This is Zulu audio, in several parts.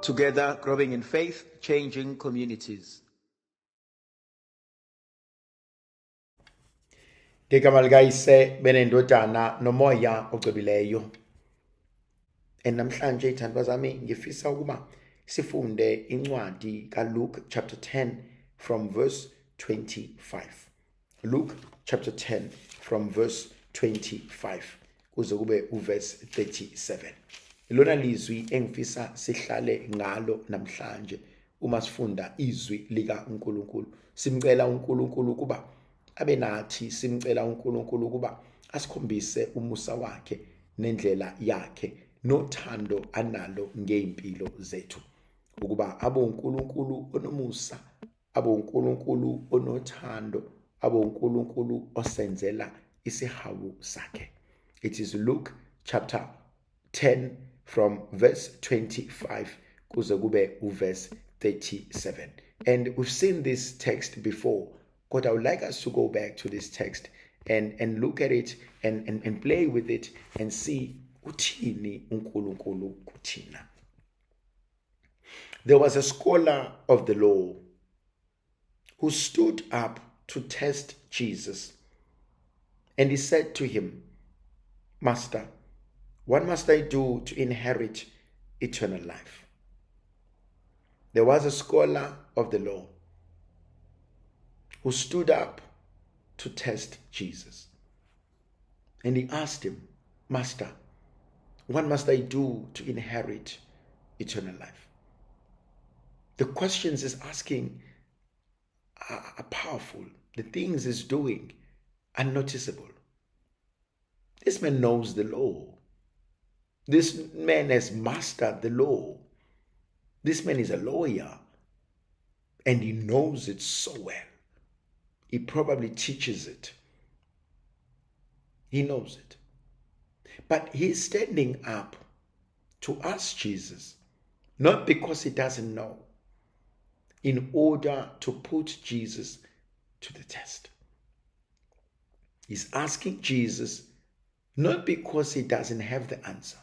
Together, growing in faith, changing communities. Ngegama likaYise benendodana nomoya ocwebileyo. And namhlanje ithandwa zami ngifisa ukuba sifunde incwadi kaLuke chapter 10 from verse 25. Luke chapter 10 from verse 25 kuze kube uverse 37. Ilona lizwi engifisa sihlale ngalo namhlanje uma sifunda izwi likaNkulunkulu. Simcela uNkulunkulu ukuba abe nathi, simcela uNkulunkulu ukuba asikhombise umusa wakhe nendlela yakhe nothando analo ngeimpilo zethu. Ukuba abe uNkulunkulu onomusa, abe uNkulunkulu onothando, abe uNkulunkulu osenzela isihawu sakhe. It is Luke chapter 10 from verse 25 kuze kube uverse 37. And we've seen this text before, but I would like us to go back to this text and look at it and play with it and see uthini uNkulunkulu kuthina. There was a scholar of the law who stood up to test Jesus. And he said to him, Master, what must I do to inherit eternal life? There was a scholar of the law who stood up to test Jesus. And he asked him, Master, what must I do to inherit eternal life? The questions he's asking are powerful. The things he's doing are noticeable. This man knows the law. This man has mastered the law. This man is a lawyer and he knows it so well. He probably teaches it. He knows it. But he's standing up to ask Jesus, not because he doesn't know, in order to put Jesus to the test. He's asking Jesus not because he doesn't have the answer,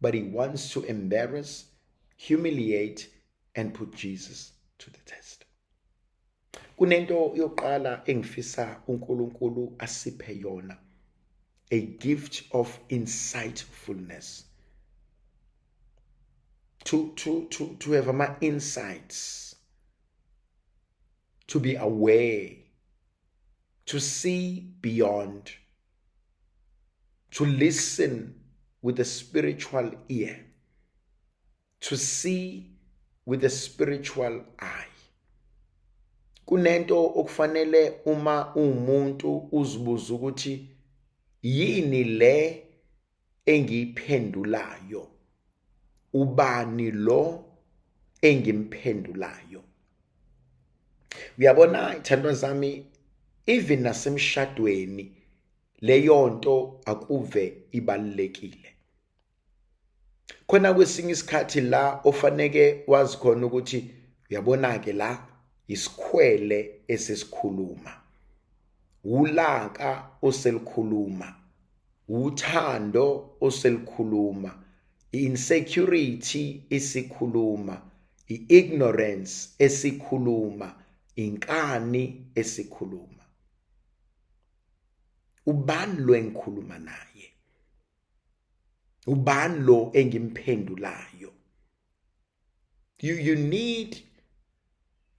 but he wants to embarrass, humiliate, and put Jesus to the test. Kunento yokuqala engifisa uNkulunkulu asiphe yona, a gift of insightfulness. To have ama insights, to be aware, to see beyond, to listen with the spiritual ear, to see with the spiritual eye. Kunento okufanele uma uwumuntu uzibuza ukuthi yini le engiyiphendulayo, ubani lo engimphendulayo. Uyabona ithandwa zami, even nasemshadweni leyonto akuve ibalulekile. Khona kwesinye isikhathi la ofaneke wazi khona ukuthi uyabona ke la isikhwele esesikhuluma, ulaka oselikhuluma, uthando oselikhuluma, insecurity isikhuluma, i-ignorance esikhuluma, inkani esikhuluma. Ubani lo engikhuluma naye? Ubani lo engimphendulayo? You need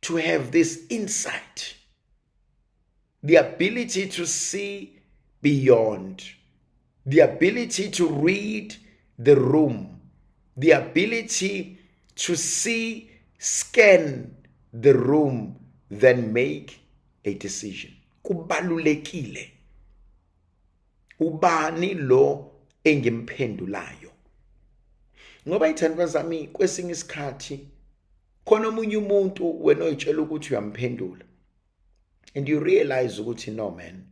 to have this insight, the ability to see beyond, the ability to read the room, the ability to see, scan the room, then make a decision. Kubalulekile. Ubani lo engimphendulayo? Ngoba ithandwa zami, kwesinye isikhathi khona omunye umuntu wena oyitshela ukuthi uyamphendula, and you realize ukuthi no man,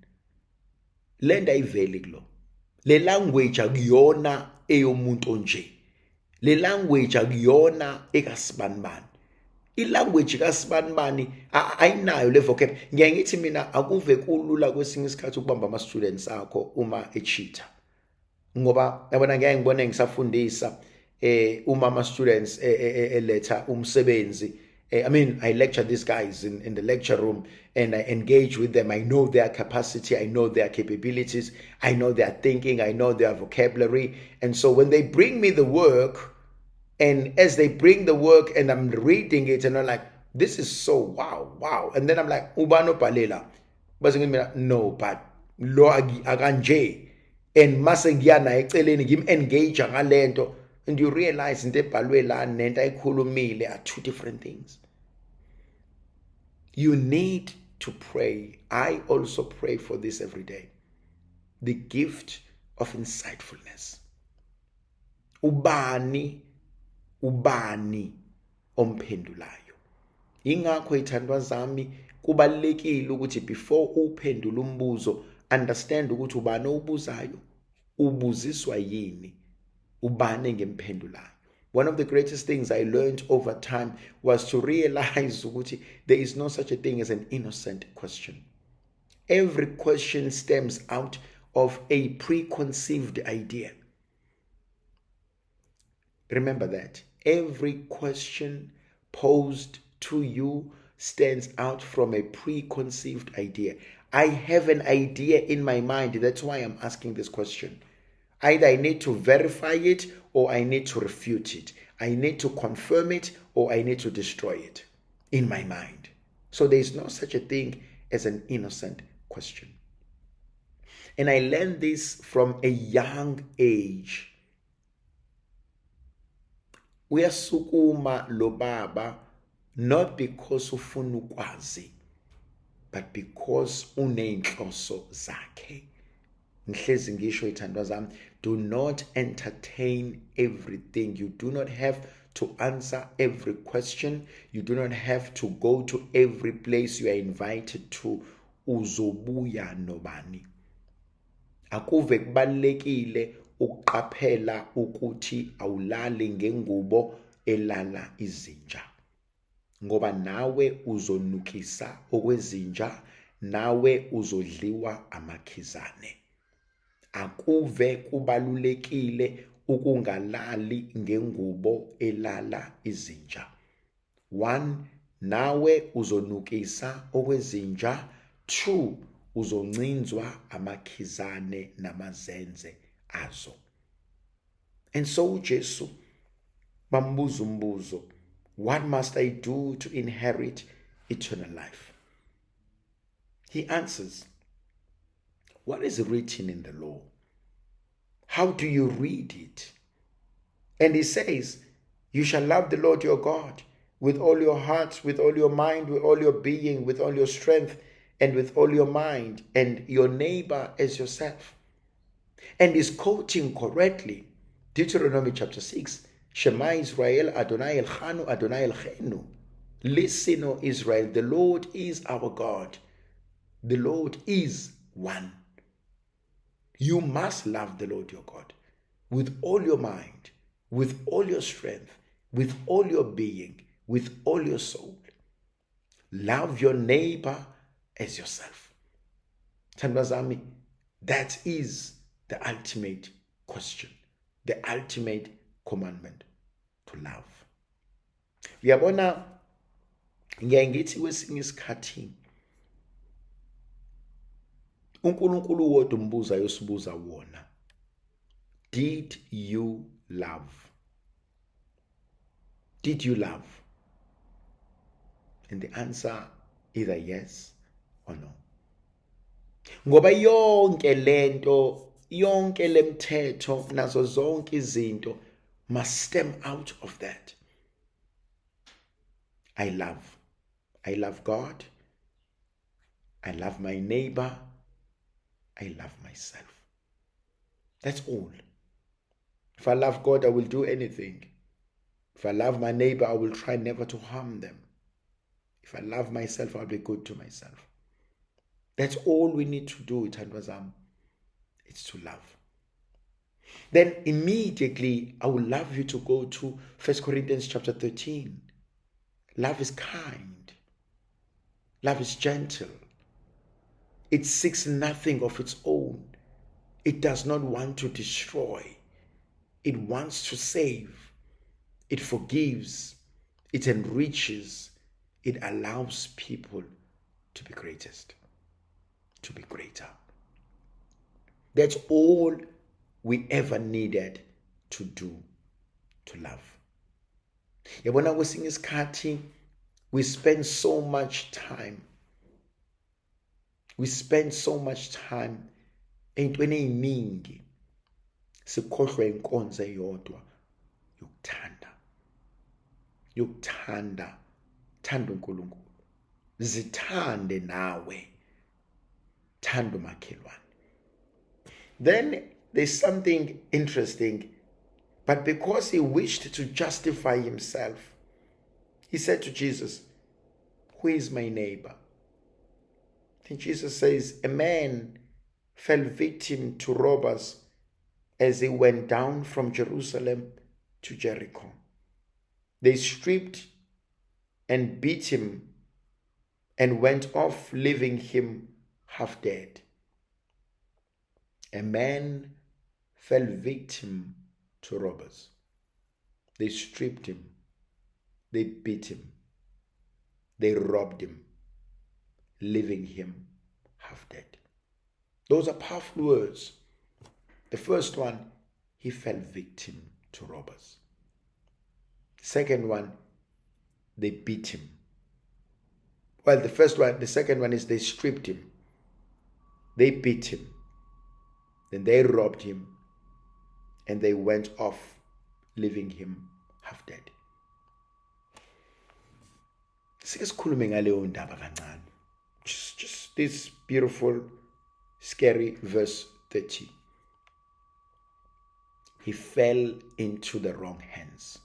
le nto ayiveli kulo, le language akuyona eyomuntu onje, le language akuyona ekasibanibani, ilanguage kasibanibani ayinayo le vocab. Ngiyaye ngithi mina akuve kulula kwesinye isikhathi ukubamba ama students akho uma echeater, ngoba yabona ngiyaye ngibone ngisafundisa Uma ama students eletha umsebenzi, I mean, I lecture these guys in the lecture room and I engage with them. I know their capacity, I know their capabilities, I know their thinking, I know their vocabulary. And so when they bring me the work, and as they bring the work and I'm reading it and I'm like, "This is so wow, wow." And then I'm like, "Ubani obhale la?" Base ngithi mina, "No, but lo akanje." And mase ngiya naye eceleni, ngim-engage ngalento, and you realize into ebhalwe la nento ayikhulumile are two different things. You need to pray. I also pray for this every day, the gift of insightfulness. Ubani, ubani omphendulayo? Ingakho, zithandwa zami, kubalulekile ukuthi before uphendule umbuzo, understand ukuthi ubani owubuzayo, ubuziswa yini, ubani engemphendulayo. One of the greatest things I learned over time was to realize ukuthi there is no such a thing as an innocent question. Every question stems out of a preconceived idea. Remember that. Every question posed to you stands out from a preconceived idea. I have an idea in my mind. That's why I'm asking this question. Either I need to verify it or I need to refute it. I need to confirm it or I need to destroy it in my mind. So there is no such a thing as an innocent question. And I learned this from a young age. Uyasukuma lo baba not because ufuna ukwazi, but because uneyinhloso zakhe. Ngihlezi ngisho, zithandwa zami, do not entertain everything. You do not have to answer every question. You do not have to go to every place you are invited to. Uzobuya nobani? Akuve kubalulekile ukuqaphela ukuthi awulali ngengubo elala izinja, ngoba nawe uzonukisa okwezinja, nawe uzodliwa amakhizane. Akuve kubalulekile ukungalali ngengubo elala izinja. One, nawe uzonukisa okwezinja. Two, uzoncinzwa amakhizane namazenze azo. And so uJesu bambuza umbuzo, "What must I do to inherit eternal life?" He answers, "What is written in the law? How do you read it?" And he says, "You shall love the Lord your God with all your heart, with all your mind, with all your being, with all your strength, and with all your mind, and your neighbor as yourself." And he's quoting correctly Deuteronomy chapter 6, Shema Israel, Adonai Eloheinu, Adonai Eloheinu. Listen, O Israel, the Lord is our God. The Lord is one. You must love the Lord your God with all your mind, with all your strength, with all your being, with all your soul. Love your neighbor as yourself. Zithandwa zami, that is the ultimate question, the ultimate commandment, to love. Uyabona, ngiyaye ngithi kwesinye isikhathi uNkulunkulu wodwa umbuzo ayosibuza wona: did you love? Did you love? And the answer, either yes or no, ngoba yonke lento, yonke lemthetho nazo zonke izinto must stem out of that. I love. I love God, I love my neighbor, I love myself. That's all. If I love God, I will do anything. If I love my neighbor, I will try never to harm them. If I love myself, I'll be good to myself. That's all we need to do, zithandwa zami. It's to love. Then immediately, I would love you to go to 1 Corinthians chapter 13. Love is kind. Love is gentle. It seeks nothing of its own. It does not want to destroy. It wants to save. It forgives. It enriches. It allows people to be greatest, to be greater. That's all we ever needed to do, to love. Yabona, kwesinye isikhathi we spend so much time, we spend so much time ey'ntweni ey'ningi, sikhohlwe inkonzo eyodwa yokuthanda, yokuthanda. Thanda uNkulunkulu, zithande nawe, thanda umakhelwane. Then there's something interesting. But because he wished to justify himself, he said to Jesus, "Who is my neighbor?" Then Jesus says, "A man fell victim to robbers as he went down from Jerusalem to Jericho. They stripped and beat him and went off, leaving him half dead." A man fell victim to robbers. They stripped him. They beat him. They robbed him, leaving him half dead. Those are powerful words. The first one, he fell victim to robbers. Second one, they beat him. Well, the first one, the second one is they stripped him. They beat him. Then they robbed him and they went off, leaving him half dead. Sike sikhulume ngaleyo ndaba kancane. Just this beautiful, scary verse 30. He fell into the wrong hands.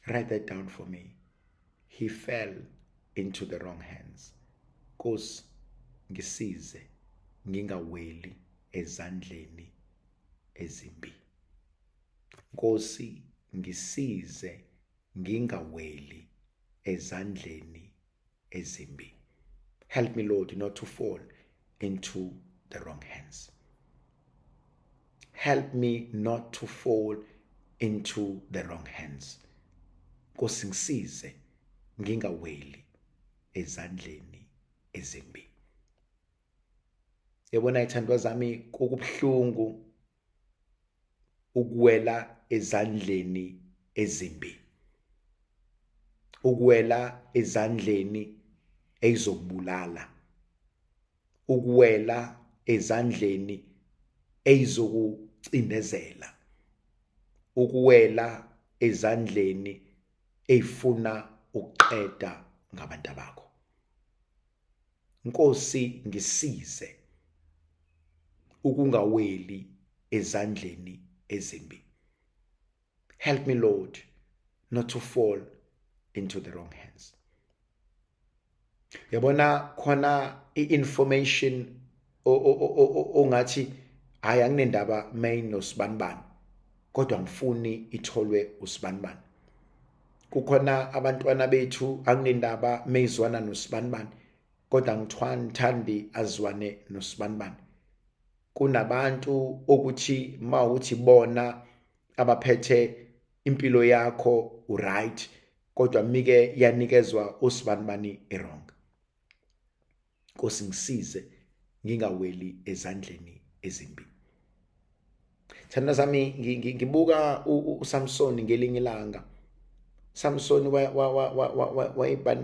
Write that down for me. He fell into the wrong hands. Nkosi, ngisize ngingaweli ezandleni ezimbi. Nkosi, ngisize ngingaweli ezandleni ezimbi. Help me, Lord, not to fall into the wrong hands. Help me not to fall into the wrong hands. Nkosi, ngisize ngingaweli ezandleni ezimbi. Yabona, ithandwa zami, kubuhlungu ukuwela ezandleni ezimbi. Ukuwela ezandleni ezizokubulala. Ukuwela ezandleni ezizokucindezela. Ukuwela ezandleni ezifuna ukuqeda ngabantu bakho. Nkosi, ngisize ukungaweli ezandleni ezimbi. Help me, Lord, not to fall into the wrong hands. Yabona, khona i-information ongathi hayi, anginendaba main nosibanibani, kodwa ngifuni itholwe usibanibani. Kukhona abantwana bethu, anginendaba meyizwana nosibanibani, kodwa ngithwani thandi azwane nosibanibani. Kunabantu okuthi mawuthi bona abaphethe impilo yakho uright, kodwa mike yanikezwa usibanibani e-wrong. Nkosi, ngisize ngingaweli ezandleni ezimbi. Thanda sami, ngibuka uSamson ngelinye ilanga. Samson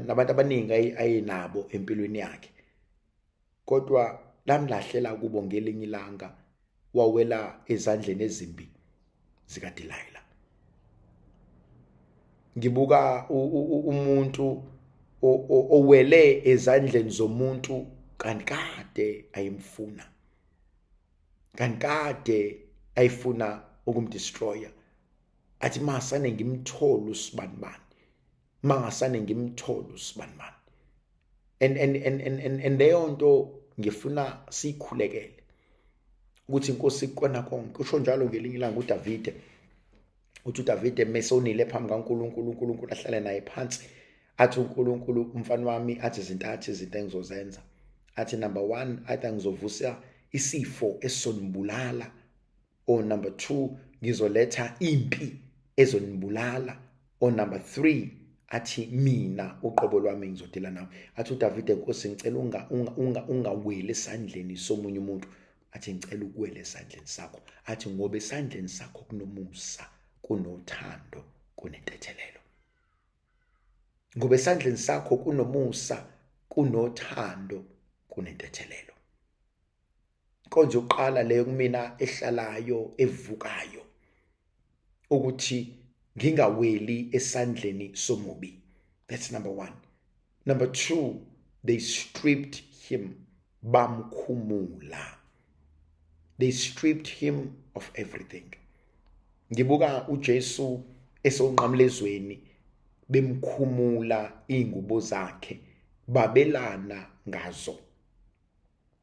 nabantu abaningi ayenabo empilweni yakhe, kodwa lamlahlela kubo ngelinye ilanga, wawela ezandleni ezimbi zikaDelilah. Ngibuka umuntu owele ezandleni zomuntu kanti kade ayemfuna, kanti kade ayifuna ukumdestroya, athi masane ngimthole usibanibani, mangasane ngimthole usibanibani. And leyo nto ngifuna siyikhulekele ukuthi inkosi ikona konke. Usho njalo ngelinye ilanga uDavide, uthi uDavide mesonile phambi kaNkuluNkulu, uNkulunkulu ahlale naye phansi, athi uNkulunkulu, "Umfana wami," athi, "zintathu izinto engizozenza." Athi number 1, athi angizovusa isifo esizonibulala. Or number 2, ngizoletha impi ezonibulala. Or number 3, athi mina uqobo lwami ngizodila nawe. Athi uDavide, Nkosi, ngicela ungaweli esandleni somunye umuntu. Athi ngicela ukuwela esandleni sakho. Athi ngoba esandleni sakho kunomusa, kunothando, kunentethelelo. Ngoba esandleni sakho kunomusa, kunothando, kunentethelelo. Inkonzo yokuqala leyo kumina ehlalayo, evukayo, ukuthi ngingaweli esandleni somubi. That's number 1. Number 2, they stripped him, bamkhumula. They stripped him of everything. Ngibuka uJesu esonqamlezweni bemkhumula ingubo zakhe, babelana ngazo.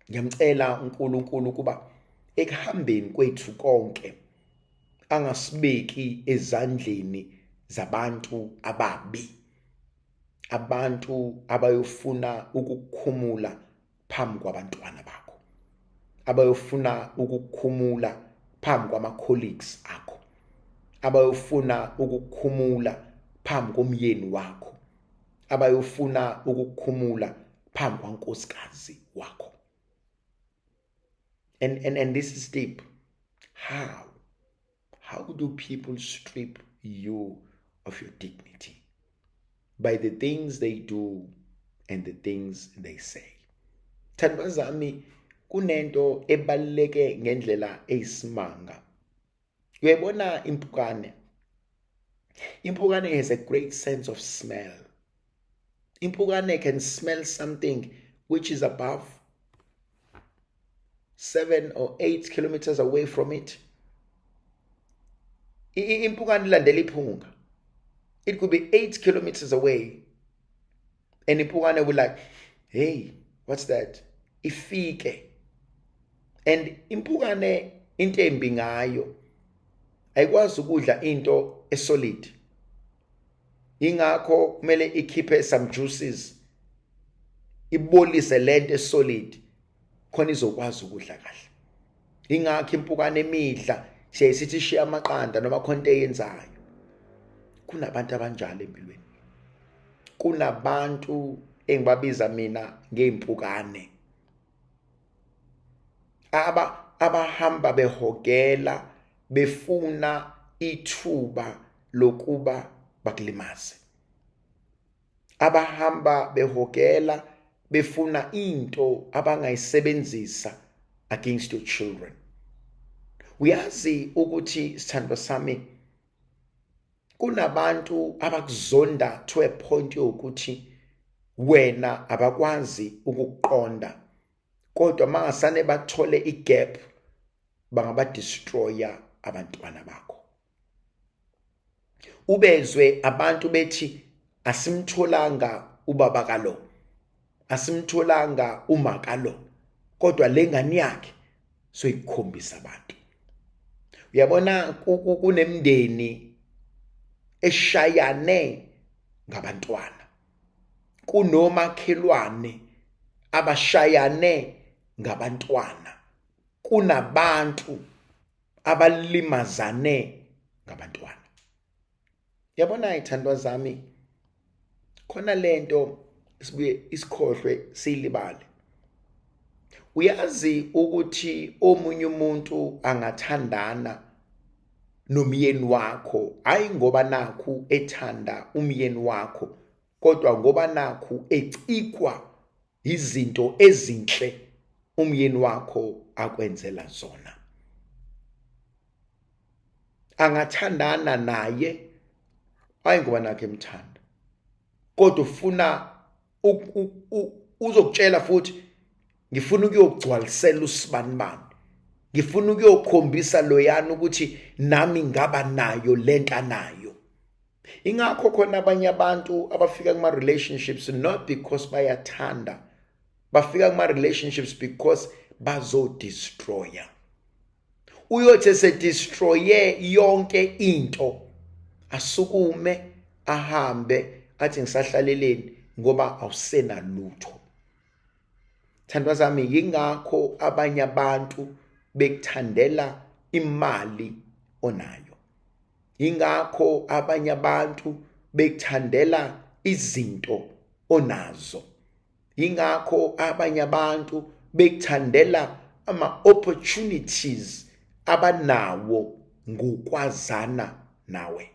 Ngiyamcela uNkulunkulu ukuba ekuhambeni kwethu konke angasibeki ezandleni zabantu ababi, abantu abayofuna ukukukhumula phambi kwabantwana bakho, abayofuna ukukukhumula phambi kwama-colleagues akho, abayofuna ukukukhumula phambi komyeni wakho, abayofuna ukukukhumula phambi kwankosikazi wakho. And this is deep. How? How do people strip you of your dignity? By the things they do and the things they say. Thandwa zami, kunento ebaluleke ngendlela eyisimanga. Uyayibona impukane? Impukane has a great sense of smell. Impukane can smell something which is above 7 or 8 kilometers away from it. Impukane ilandela iphunga. It could be 8 kilometers away. And impukane will like, hey, what's that? Ifike. And impukane into embi ngayo ayikwazi ukudla into esolid. Ingakho kumele ikhiphe some juices, ibolise lento esolid khona izokwazi ukudla kahle. Ingakho impukane emidla siyaye sithi ishiya amaqanda noma khona into eyenzayo. Kunabantu abanjalo empilweni. Kunabantu engibabiza mina ngeimpukane abahamba behogela befuna ithuba lokuba bakulimaze, abahamba behogela befuna into abangayisebenzisa against your children. Uyazi ukuthi sithandwa sami, kunabantu abakuzonda to a point yokuthi wena abakwazi ukukuqonda, kodwa mangasane bathole igap bangabadestroya abantwana bakho. Ubezwe abantu bethi asimtholanga ubaba kalo, asimtholanga uma kalo, kodwa lengane yakhe soyikhombisa abantu. Uyabona kunemndeni eshayane ngabantwana, kunomakhelwane abashayane ngabantwana, kunabantu abalimazane ngabantwana. Yabona ithandwa zami, khona lento sibuye isikhohlwe siyilibale. Uyazi ukuthi omunye umuntu angathandana nomyeni wakho, hayi ngoba nakhu ethanda umyeni wakho, kodwa ngoba nakhu ecikwa izinto ezinhle umyeni wakho akwenzela zona. Angathandana naye hayi ngoba nakhe emthanda, kodwa ufuna uzokutshela futhi ngifuna ukuyogcwalisela usibanibani, ngifuna ukuyokhombisa loyana ukuthi nami ngaba nayo lento anayo. Ingakho khona abanye abantu abafika kuma relationships not because bayathanda, bafika kuma relationships because bazo destroyer. Uyothi esedestroye yonke into asukume ahambe athi ngisahlaleleni ngoba awusenalutho. Thandwa zami, yingakho abanye abantu bekuthandela imali onayo. Yingakho abanye abantu bekuthandela izinto onazo. Yingakho abanye abantu bekuthandela ama-opportunities abanawo ngokwazana nawe.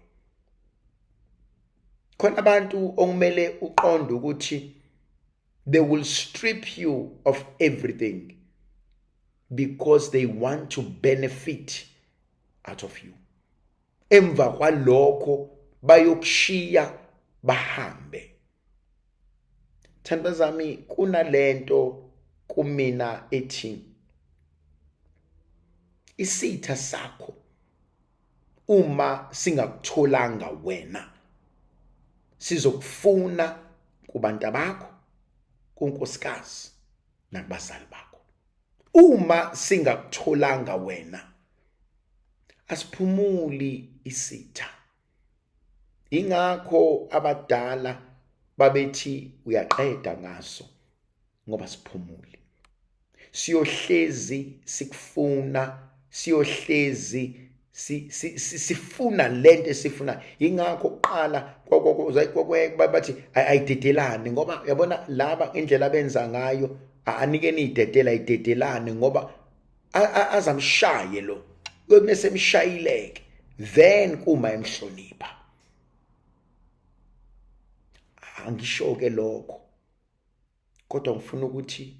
Khona abantu okumele uqonde ukuthi they will strip you of everything because they want to benefit out of you. Emva kwalokho bayokushiya bahambe. Thandwa zami, kunalento kumina ethi isitha sakho uma singakutholanga wena sizokufuna kubantu bakho, kunkosikazi nakubazali bakho. Uma singakutholanga wena asiphumuli isitha. Ingakho abadala babethi uyaqeda ngaso ngoba siphumuli. Siyohlezi sikufuna, siyohlezi sifuna lento esifuna. Ingakho kuqala bathi ayidedelane, ngoba uyabona laba indlela abenza ngayo, anikeni idedela, ayidedelane ngoba azamshaye lo. Kuyobe semshayileke then kuma emhlonipha. Angisho ke lokho, kodwa ngifuna ukuthi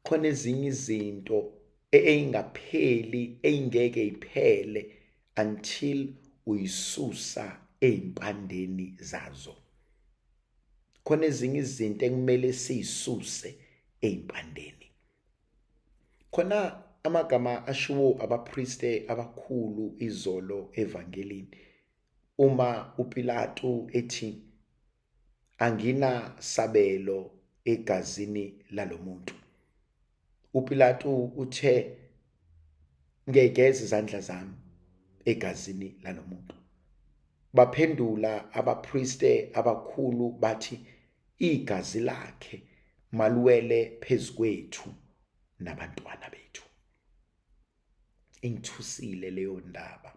khona ezinye izinto eyingapheli, eyingeke iphele until uyisusa ezimpandeni zazo. Khona ezinye izinto ekumele siyisuse ezimpandeni. Khona amagama ashiwo abapriste abakhulu izolo evangelini uma uPilatu ethi angina sabelo egazini lalomuntu. uPilatu uthe ngiyayigeza izandla zami egazini lalomuntu. Baphendula abapriste abakhulu bathi igazi lakhe maluwele phezu kwethu nabantwana bethu. Ingithusile leyo ndaba,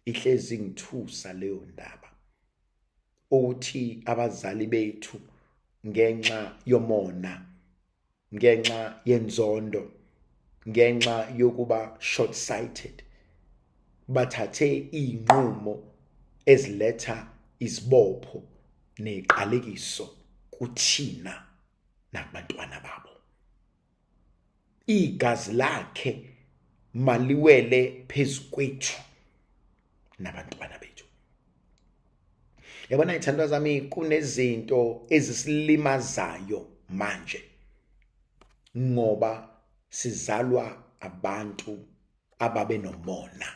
ihlezi ingithusa leyo ndaba, ukuthi abazali bethu ngenxa yomona, ngenxa yenzondo, ngenxa yokuba short sighted, bathathe izinqumo eziletha izibopho neziqalekiso kuthina nakubantwana babo. Igazi lakhe maliwele phezu kwethu nabantwana bethu. Yabona ithandwa zami, kunezinto ezisilimazayo manje ngoba sizalwa abantu ababe nomona.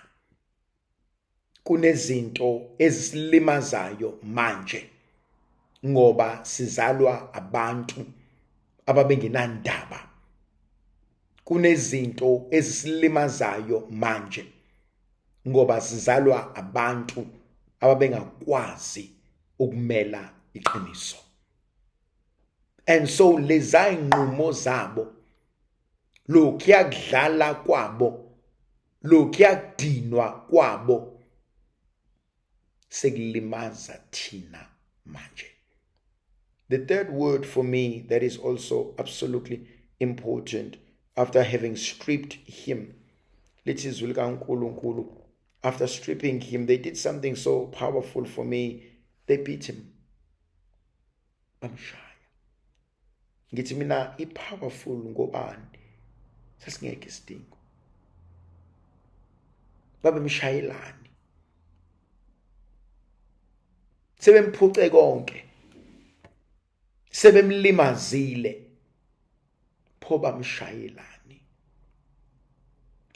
Kunezinto ezisilimazayo manje ngoba sizalwa abantu ababengenandaba. Kunezinto ezisilimazayo manje ngoba sizalwa abantu ababengakwazi ukumela iqiniso. And so leza inqumo zabo, lokhuya kudlala kwabo, lokhuya kudinwa kwabo sekulimaza thina manje. The third word for me that is also absolutely important, after having stripped him, lithi izwi likaNkulunkulu, after stripping him, they did something so powerful for me. They beat him. Bamshaya. Ngithi mina i-powerful ngobani? Sasingekho isidingo. Babemshayelani? Sebemphuce konke. Sebemlimazile. Pho bamshayelani?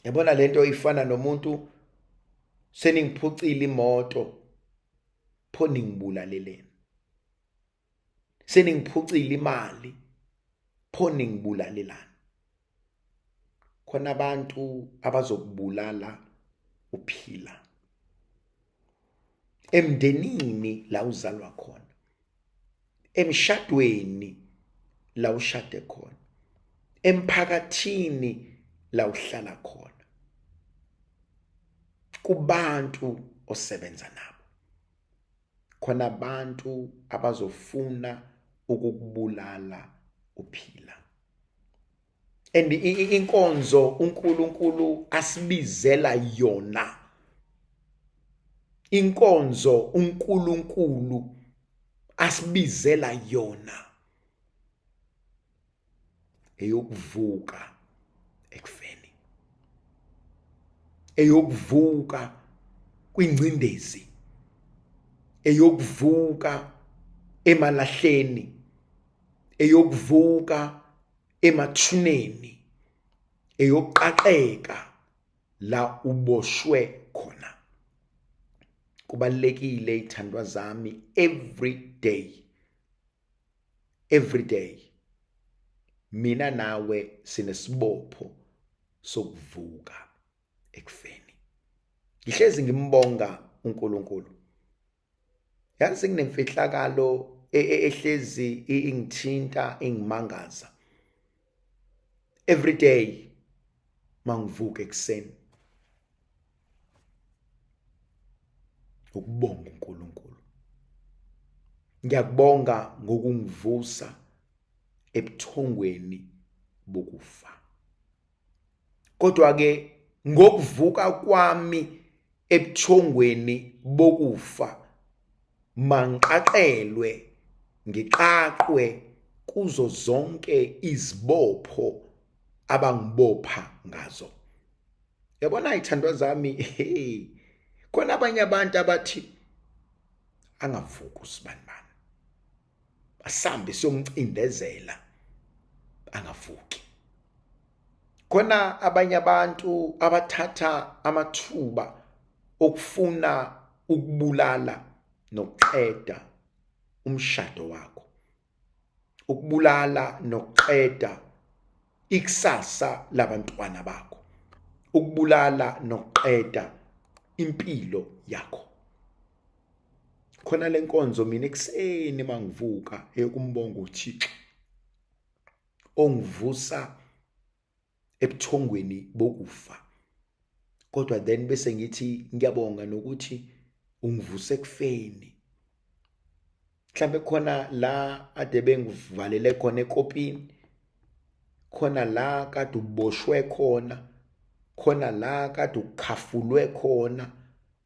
Yabona lento ifana nomuntu seningiphucile imoto, pho ningibulaleleni? Seningiphucile imali, pho ningibulalelani? Khona abantu abazokubulala uphila. Emndenini la uzalwa khona, emshadweni la ushade khona, Emphakathini la uhlala khona, kubantu osebenza nabo, khona abantu abazofuna ukukubulala uphila. And inkonzo uNkulunkulu asibizela yona, inkonzo uNkulunkulu asibizela yona eyokuvuka ekufeni, eyokuvuka kwingcindezi, eyokuvuka emalahleni, eyokuvuka emathuneni, eyokuqaqeka la uboshwe khona. Kubalekile ithandwa zami, every day, every day mina nawe sinesibopho sokuvuka ekufeni. Ngihlezi ngimbonga uNkulunkulu. Yazi kunemfihlakalo ehlezi ingithinta, ingimangaza. Every day mangivuka ekuseni ukubonga uNkulunkulu. Ngiyakubonga ngokungivusa ebuthongweni bokufa. Kodwa ke ngokuvuka kwami ebuthongweni bokufa, mangiqaqelwe, ngiqaqwe kuzo zonke izibopho abangibopha ngazo. Yabona ithandwa zami, hey, khona abanye abantu abathi angavuki usibanibani, asambe siyomcindezela, angavuki. Khona abanye abantu abathatha amathuba okufuna ukubulala nokuqeda umshado wakho, ukubulala nokuqeda ikusasa labantwana bakho, ukubulala nokuqeda impilo yakho. Khona lenkonzo mina ekuseni mangivuka eyokumbonga uThixo ongivusa ebuthongweni bokufa. Kodwa then bese ngithi ngiyabonga nokuthi ungivuse ekufeni. Mhlambe khona la ade bengivalele khona ekopini, khona la kade uboshwe khona, khona la kade ukhafulwe khona,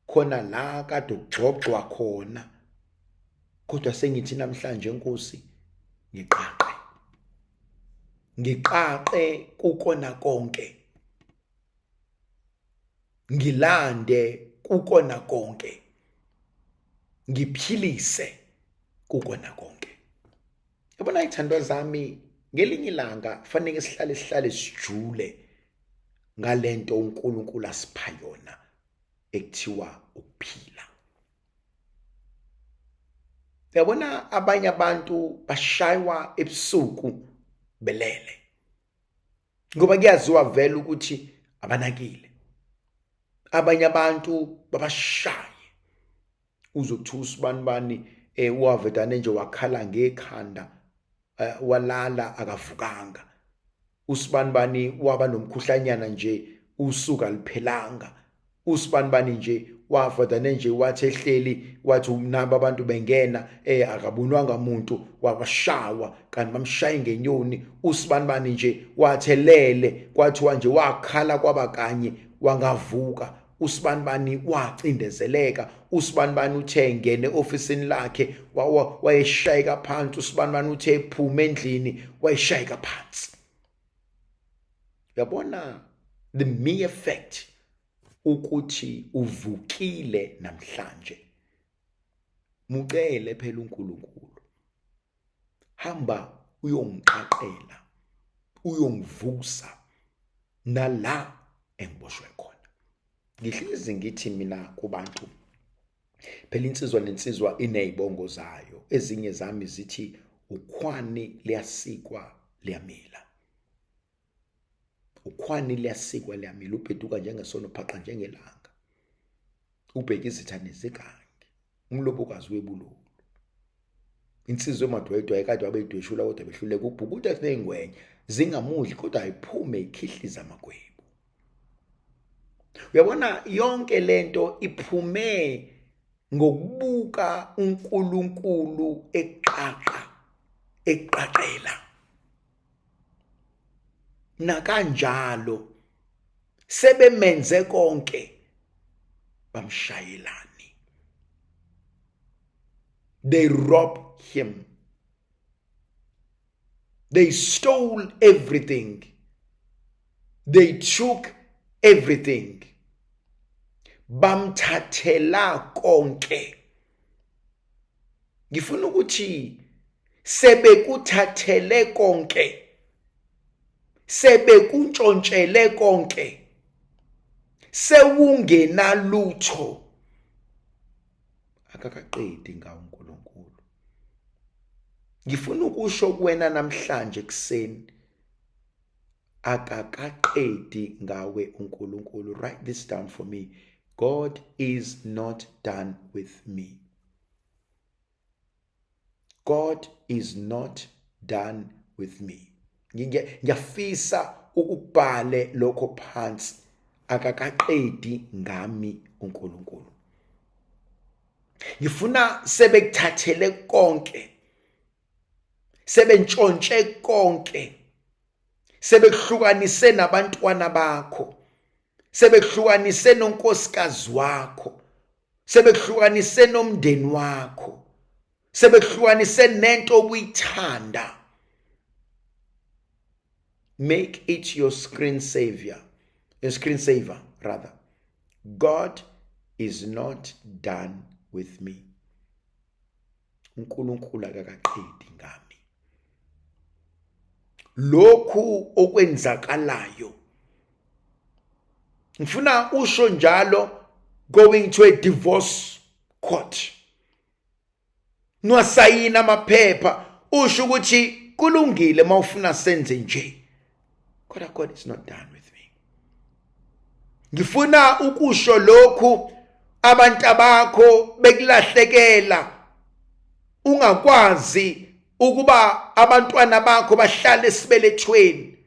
khona la kade ugxogxwa khona. Kodwa sengithi namhlanje Nkosi, ngiqaqe, ngiqaqe kukona konke, ngilande kukona konke, ngiphilise kukona konke. Yabona ithandwa zami, ngelinye ilanga fanele sihlale sihlale sijule ngalento uNkulunkulu asipha yona ekuthiwa ukuphila. Yabona abanye abantu bashaywa ebusuku belele, ngoba kuyaziwa vele ukuthi abanakile. Abanye abantu babashaye, uzothusa usibanibani, wavedane nje wakhala ngekhanda, walala akavukanga. Usibanibani waba nomkhuhlanyana nje usuka liphelanga. Usibanibani nje wavadane nje wathi ehleli wathi naba abantu bengena, akabonwanga muntu, wabashawa kanti bamshaye ngenyoni. Usibanibani nje wathelele kwathiwa nje wakhala kwaba kanye wangavuka. Usibanibani wacindezeleka. Usibanibani uthe ngene ofisini lakhe wayeshayeka phansi. Usibanibani uthe ephuma endlini wayeshayeka phansi. Uyabona the mere fact ukuthi uvukile namhlanje, mucele phela uNkulunkulu, hamba uyongiqaqela, uyongivusa nala engiboshwe khona. Ngihlezi ngithi mina kubantu, phela insizwa nensizwa inezibongo zayo, ezinye zami zithi ukhwani liyasikwa liyamila, ukhwani liyasikwa liyamila, ubheduka njengesono, uphaqa njengelanga, ubheka izitha nezigangi, umlobokazi webululu. Insizwa emadwedwe ayikade wabedweshula kodwa behluleka ukubhukuda nezingwenya zingamudli kodwa ayiphume ikhihliza amagwebu. Uyabona yonke lento iphume ngokubuka uNkulunkulu eqaqa eqaqela. Nakanjalo sebemenze konke bamshayelani. They rob him. They stole everything. They took everything. Bamthathela konke. Ngifuna ukuthi sebekuthathele konke. Sebekuntshontshele konke. Sewungenalutho. Akakaqedi ngawo uNkulunkulu. Ngifuna ukusho kuwena namhlanje kuseni akakaqedi ngawe uNkulunkulu. Write this down for me. God is not done with me. God is not done with me. Ngiyafisa ukubhale lokho phansi. Akakaqedi ngami uNkulunkulu. Ngifuna sebekuthathele konke. Sebentshontshe konke. Sebekuhlukanise nabantwana bakho. Sebekuhlukanise nonkosikazi wakho. Sebekuhlukanise nomndeni wakho. Sebekuhlukanise nento obuyithanda. Make it your screen savior. Your screen saver rather. God is not done with me. uNkulunkulu akakaqedi ngami. Lokhu okwenzakalayo ngifuna usho njalo going to a divorce court. Nwasayina amaphepha usho ukuthi kulungile mawufuna senze nje. Kodwa God is not done with me. Ngifuna ukusho lokhu abantu abakho bekulahlekela ungakwazi ukuba abantwana bakho bahlale esibelethweni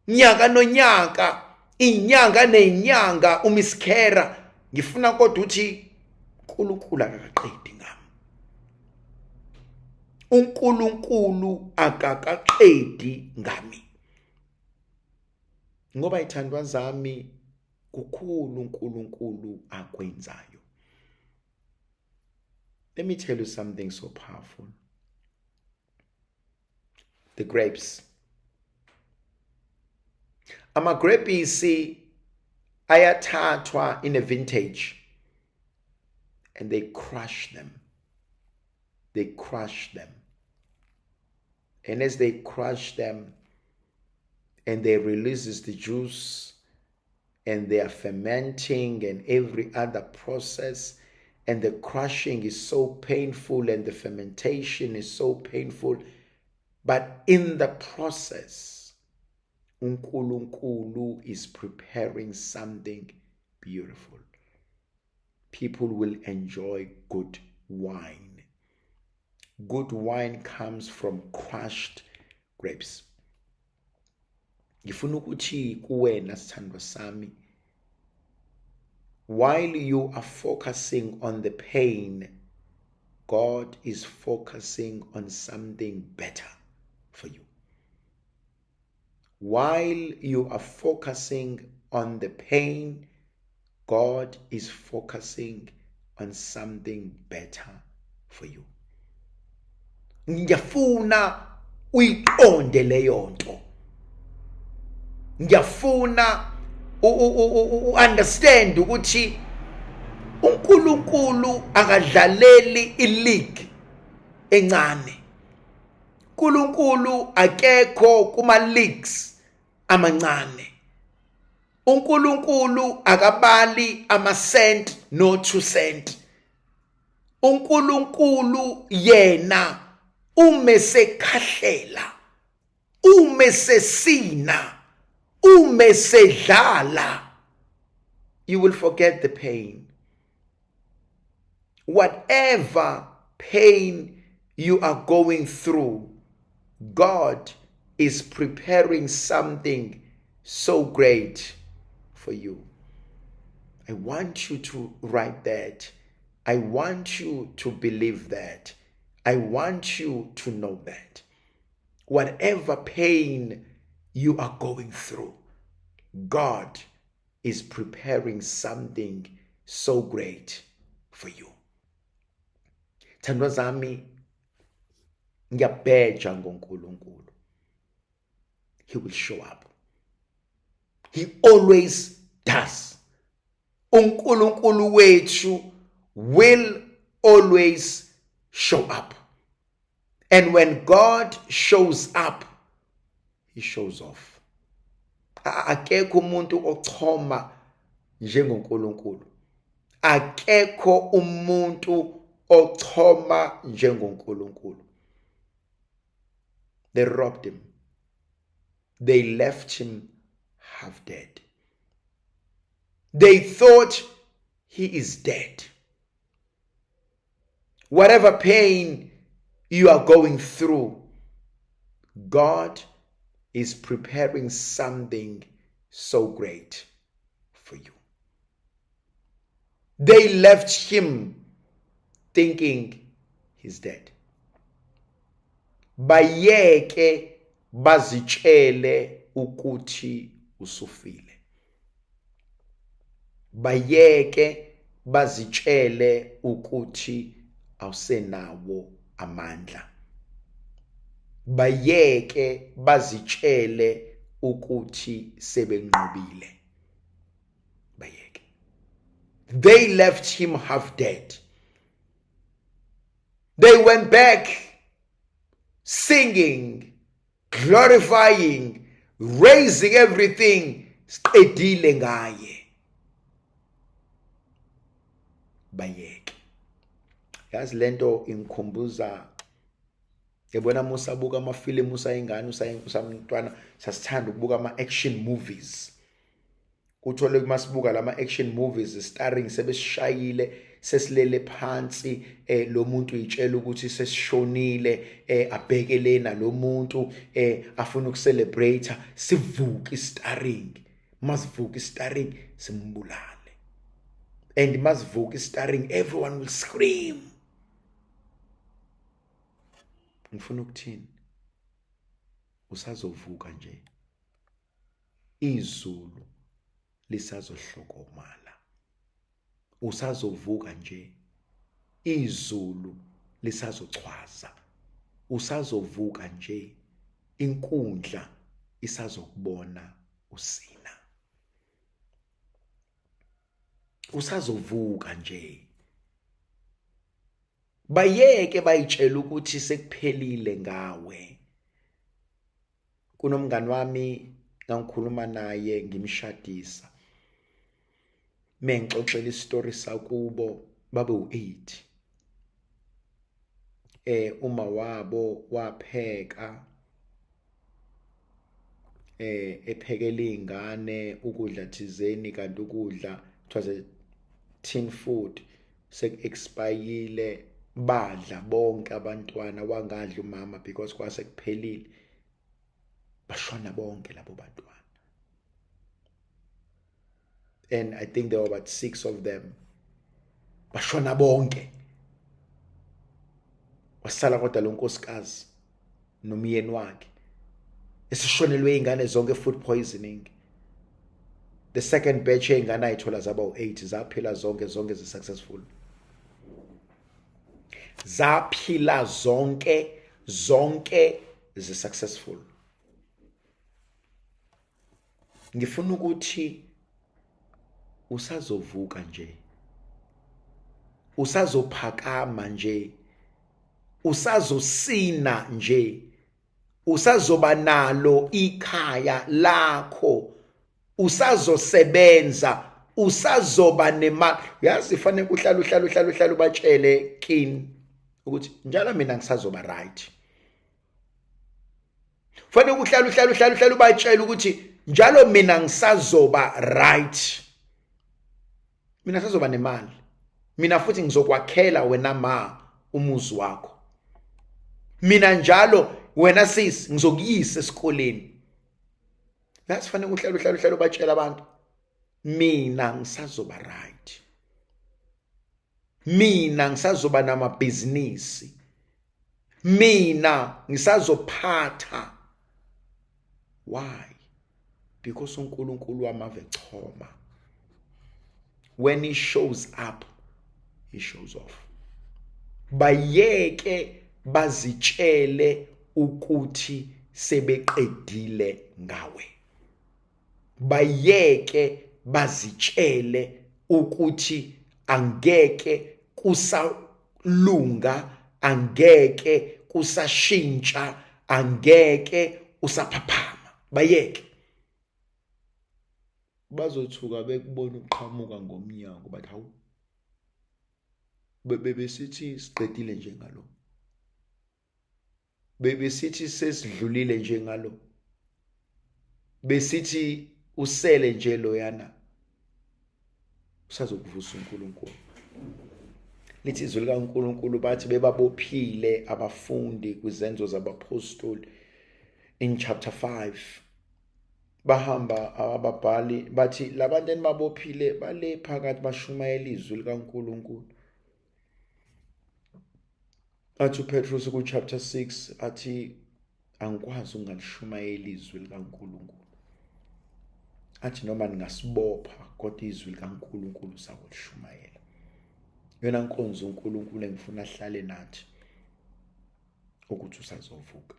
nyaka nonyaka inyanga nenyanga umiskhera. Ngifuna kodwa uthi uNkulunkulu akakaqedi ngami. uNkulunkulu akakaqedi ngami. Ngoba ithandwa zami kukhulu uNkulunkulu akwenzayo. Let me tell you something so powerful. The grapes. Amagrepisi ayathathwa in a vintage and they crush them. They crush them. And as they crush them and they releases the juice and they are fermenting and every other process, and the crushing is so painful and the fermentation is so painful, but in the process, uNkulunkulu is preparing something beautiful. People will enjoy good wine. Good wine comes from crushed grapes. Ngifuna ukuthi kuwena sithandwa sami, while you are focusing on the pain, God is focusing on something better for you. While you are focusing on the pain, God is focusing on something better for you. Ngiyafuna uyiqonde leyo nto. Ngiyafuna u-understand ukuthi uNkulunkulu akadlaleli i-league encane. uNkulunkulu akekho kuma leagues amancane. uNkulunkulu akabali ama cent no 2 cent. uNkulunkulu yena ume sekhahlela, ume sesina, ume sedlala, you will forget the pain. Whatever pain you are going through, God is preparing something so great for you. I want you to write that. I want you to believe that. I want you to know that. Whatever pain you are going through, God is preparing something so great for you. Thandwa zami, ngiyabheja ngoNkulunkulu. He will show up. He always does. uNkulunkulu wethu will always show up. And when God shows up, he shows off. Akekho umuntu ochoma njengoNkulunkulu. Akekho umuntu ochoma njengoNkulunkulu. They robbed him. They left him half dead. They thought he is dead. Whatever pain you are going through, God is preparing something so great for you. They left him thinking he's dead. Bayeke bazitshele ukuthi usufile. Bayeke bazitshele ukuthi awusenawo amandla. Bayeke bazitshele ukuthi sebenqobile. Bayeke. They left him half dead. They went back singing, glorifying, raising everything. Siqedile ngaye. Bayeke. Yazi lento ingikhumbuza, yabona, musabuka amafilimu usayingane, usamntwana, sasithanda ukubuka ama-action movies. Uthole masibuka lama action movies starring sebesishayile, sesilele phansi, lo muntu uyitshela ukuthi sesishonile, abheke lena lo muntu, afuna ukucelebrate, sivuke istarring. Masivuka istarring simbulale, and masivuka istarring everyone will scream. Ngifuna ukuthini? Usazovuka nje, izulu lisazohlokomala. Usazovuka nje, izulu lisazochwaza. Usazovuka nje, inkundla isazokubona usina. Usazovuka nje. Bayeke bayitshela ukuthi sekuphelile ngawe. Kunomngani wami ngangikhuluma naye ngimshadisa, mengixoxela isitori sakubo, babe u8. Uma wabo wapheka, ephekela izingane ukudla thizeni, kanti ukudla, it was a tin food, sek-expire. Badla bonke abantwana, wangadla umama because kwase kuphelile. Bashona bonke labo bantwana, and I think there were about 6 of them. Bashona bonke, wasala kodwa lo nkosikazi nomyeni wakhe esishonelwe ingane zonke, food poisoning. The second batch ey'ngane ayithola zaba u-8, zaphila zonke, zonke zi-successful, zaphila zonke, zonke zi-successful. Ngifuna ukuthi usazovuka nje, usazophakama nje, usazosina nje, usazoba nalo ikhaya lakho, usazosebenza, usazoba nemali. Yazi, fanele uhlala uhlala uhlala uhlala ubatshele kini ukuthi njalo mina ngisazoba right. Fanele uhlala uhlala uhlala uhlala ubatshele ukuthi njalo mina ngisazoba right, mina sazoba nemali, mina futhi ngizokwakhela wena ma umuzi wakho. Mina njalo wena sisi ngizokuyisa esikoleni. Yazi fanele uhlale uhlale uhlale ubatshela abantu mina ngisazoba right. Mina ngisazoba namabhizinisi. Mina ngisazophatha. Why? Because uNkulunkulu wamave choma. When he shows up, he shows off. Bayeke bazitshele ukuthi sebeqedile ngawe. Bayeke bazitshele ukuthi angeke kusalunga, angeke kusashintsha, angeke usaphaphama. Bayeke. Bazothuka bekubona uqhamuka ngomnyango bathi hawu bebesithi siqedile nje ngalo. Bebesithi sesidlulile nje ngalo. Besithi usele nje loyana. Usazokuvusa uNkulunkulu. Lithi izwi likaNkulunkulu bathi bebabophile abafundi kwizenzo zabaphostoli in chapter 5. Bahamba ababhali bathi labantu enibabophile bale phakathi bashumayela izwi likaNkulunkulu. Athi uPetrus ku chapter 6 athi angikwazi ukungalishumayeli izwi likaNkulunkulu. Athi noma ningasibopha kodwa izwi likaNkulunkulu sakulishumayela. Yona nkonzo uNkulunkulu engifuna ahlale nathi ukuthi usazovuka.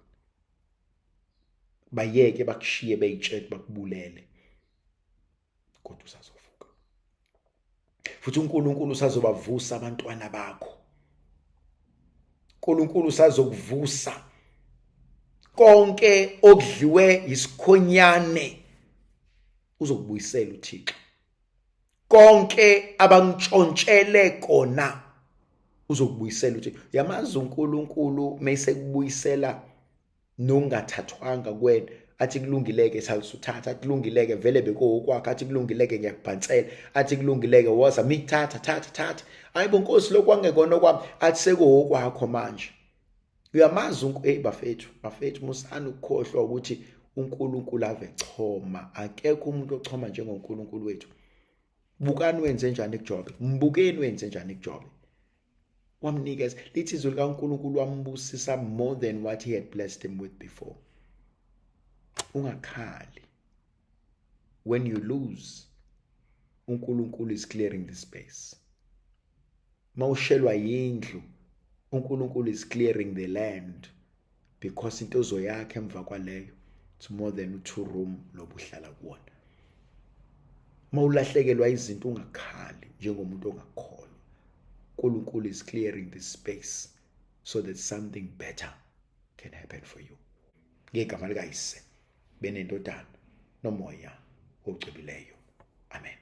Bayeke bakushiye beyitshela bakubulele kodwa usazovuka. Futhi uNkulunkulu usazobavusa abantwana bakho. uNkulunkulu usazokuvusa konke okudliwe isikhonyane uzokubuyisela uThixo. Konke abantshontshele kona uzokubuyisela uThixo. Yamazi uNkulunkulu mesekubuyisela nongathathwanga kuwena athi kulungileke salisuthatha, athi kulungileke vele bekuwokwakho, athi kulungileke ngiyakubhansela, athi kulungileke woza mi thatha thatha thatha. Hayibo Nkosi lokhu kwangekona kwami, athi sekuwokwakho manje. Uyamazi hey bafethu, bafethu musani ukukhohlwa ukuthi uNkulunkulu ave choma. Akekho umuntu ochoma njengoNkulunkulu wethu. Bukani wenze njani kuJobe, mbukeni wenze njani kuJobe. Wamnikeza, lithi izwi likaNkulunkulu wambusisa more than what he had blessed him with before. Ungakhali. When you lose, uNkulunkulu is clearing the space. Mawushelwa yindlu, uNkulunkulu is clearing the land because into ozoyakha emva kwaleyo it's more than u2 room lobuhlala kuwona. Mawulahlekelwa izinto ungakhali njengomuntu ongakholwa. uNkulunkulu is clearing the space so that something better can happen for you. Ngegama likaYise benendodana nomoya ocwebileyo. Amen.